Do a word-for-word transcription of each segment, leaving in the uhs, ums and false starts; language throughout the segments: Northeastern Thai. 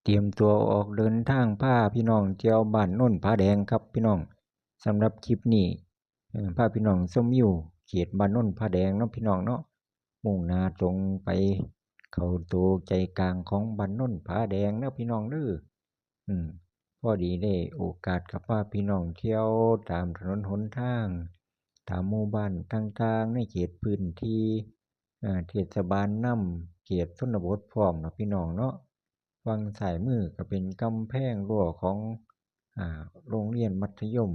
เตรียมตัวออกเดินทางพาพี่น้องเที่ยวบ้านโนนผาแดงครับพี่น้อง สำหรับคลิปนี้ เอ่อ พาพี่น้องชมวิวเขตบ้านโนนผาแดงเนาะพี่น้องเนาะ มุ่งหน้าตรงไปเข้าตัวใจกลางของบ้านโนนผาแดงเนาะพี่น้องเด้อ อืม พอดีได้โอกาสกับพาพี่น้องเที่ยวตามถนนหนทาง ตามหมู่บ้านต่างๆ ในเขตพื้นที่ เอ่อ เทศบาลนำ เขตชนบทพร้อมเนาะพี่น้องเนาะ ฝั่งซ้ายมือก็เป็นกำแพงรั้วของ อ่า โรงเรียนมัธยม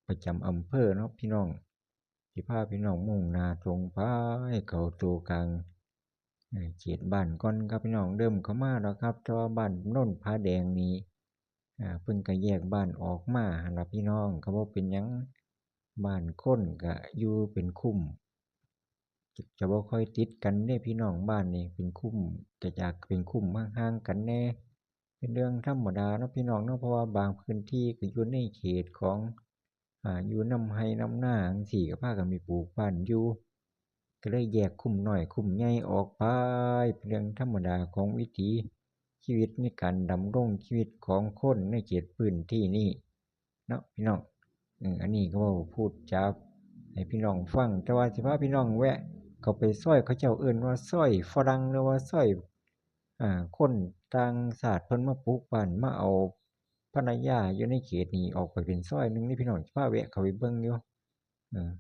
ประจำอำเภอเนาะพี่น้อง สิพาพี่น้องมุ่งหน้าตรงไปเข้าตัวกลาง เอ่อ เขตบ้านก่อนครับพี่น้อง เริ่มเข้ามาแล้วครับ แต่ว่าบ้านโนนผาแดงนี่ อ่า เพิ่นก็แยกบ้านออกมาหั่นล่ะพี่น้อง ก็บ่เป็นหยัง บ้านคนก็อยู่เป็นคุ้ม จะบ่ค่อยติดกันเด้พี่น้อง บ้านนี่เป็นคุ้ม จะจากเป็นคุ้มห่างๆกันแน่ เป็นเรื่องธรรมดาเนาะพี่น้องเนาะ เพราะว่าบางพื้นที่ก็อยู่ในเขตของ อ่า อยู่นำไร่นำนาจั่งซี้ ก็พากันไปปลูกบ้านอยู่ ก็เลยแยกคุ้มน้อยคุ้มใหญ่ออกไป เป็นเรื่องธรรมดาของวิถีชีวิตในการดำรงชีวิตของคนในเขตพื้นที่นี้เนาะพี่น้อง อืม อันนี้ก็เว้าพูดจาให้พี่น้องฟัง แต่ว่าสิพาพี่น้องแวะเข้าไปซอย เขาเจ้าเอิ้นว่าซอยฝรั่ง หรือว่าซอย อ่า คนต่างชาติเพิ่นมาปลูกบ้าน มาเอาภรรยาอยู่ในเขตนี้ออกไปเป็นซอยหนึ่งนี่พี่น้อง สิพาแวะเข้าไปเบิ่งอยู่ เออ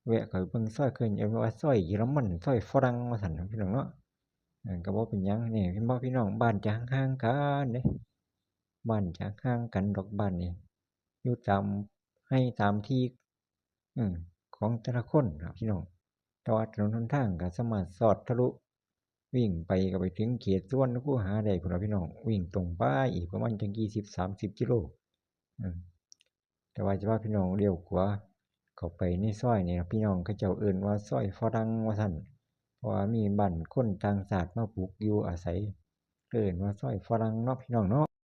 แวะเข้าไปเบิ่งซอย เพิ่นเอิ้นว่าซอยเยอรมัน ซอยฝรั่งว่าซั่นนะพี่น้องเนาะ เออ ก็บ่เป็นหยัง นี่เห็นบ่พี่น้อง บ้านจะห่างๆกันเด้ บ้านจะห่างกันดอก บ้านนี่ อยู่ตามไร่ตามที่ อืม ของแต่ละคนนะพี่น้อง แต่ว่าถนนหนทางก็สามารถซอดทะลุ วิ่งไปก็ไปถึงเขตสุวรรณคูหาได้พุ้นล่ะพี่น้อง วิ่งตรงไปอีกประมาณจักยี่สิบสามสิบกิโล อืม แต่ว่าสิพาพี่น้องเลี้ยวขวาเข้าไปในซอยนี่นะพี่น้อง เขาเจ้าเอิ้นว่าซอยฝรั่งว่าซั่น เพราะว่ามีบ้านคนต่างชาติมาปลูกอยู่อาศัย เอิ้นว่าซอยฝรั่งเนาะพี่น้องเนาะ